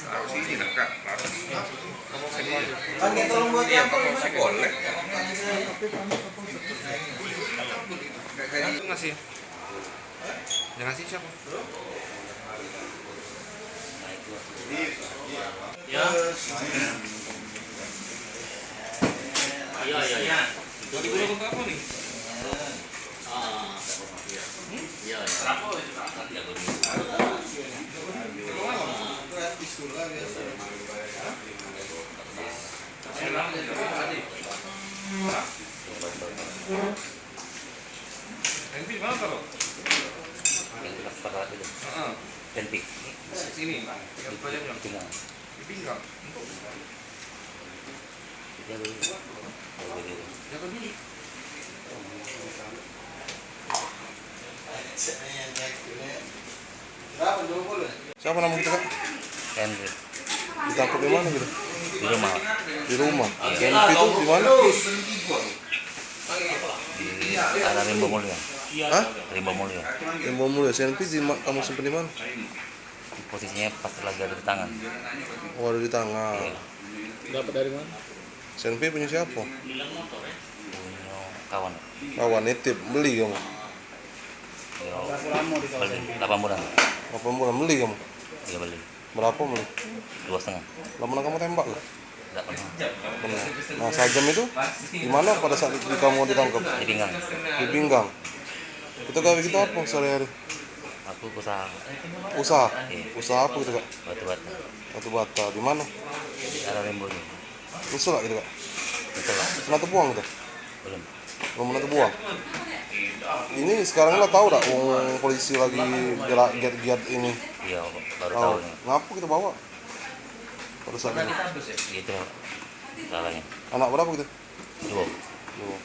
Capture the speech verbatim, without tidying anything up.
Taruh sini lah, Kak. Taruh sini. Kan kita orang buat apa? Boleh. Terima kasih. Yang ngasih siapa? Ya. Iya, iya, iya. Dua ribu dua puluh empat apa nih? Ah, iya. Iya, iya. Berapa itu, Pak? Tiga puluh. Hah? Yang di pasar itu. Heeh. Ganti. Sini, Pak. Yang banyak, Bang. Di pinggang. Di pinggang. Untuk. Dia beli. Dia beli. Dia beli. Siapa nama kita, Kak? Henry. Ditangkap di mana gitu? Di rumah. Di rumah. Iya. Henry itu di mana? Di daerah Rimba Mulia. Hah? Rimba Mulia. Rimba Mulia. Si Henry di ma-, kamu simpen di mana? Posisinya pas lagi ada di tangan. Oh, ada di tangan. Iya. Dapat dari mana? Si Henry punya siapa? Punya kawan. Kawan nitip, beli kamu? Iya. Beli. Delapan bulan. Delapan bulan beli kamu? Iya, beli. Berapa beli? Dua setengah. Lah, pernah kamu tembak ke? Enggak pernah. Pernah. Nah, sajam itu di mana pada saat itu kamu ditangkap? Di pinggang. Di pinggang. Itu gawe kita apa sehari-hari? Aku usaha. Usaha? Iya. Usaha apa gitu, Kak? Batu bata. Batu bata. Di mana? Di daerah Rimbo ni. Nyesel gak gitu, Kak? Nyesel lah. Pernah terbuang gitu? Belum. Belum pernah terbuang? Ini sekarang lah tahu dak wong polisi lagi gerak giat-giat ini? Iya, baru tahu. Tahu nih. Ngapa kita bawa? Pada saat itu. Gitu. Salahnya. Anak berapa gitu? Dua. Dua.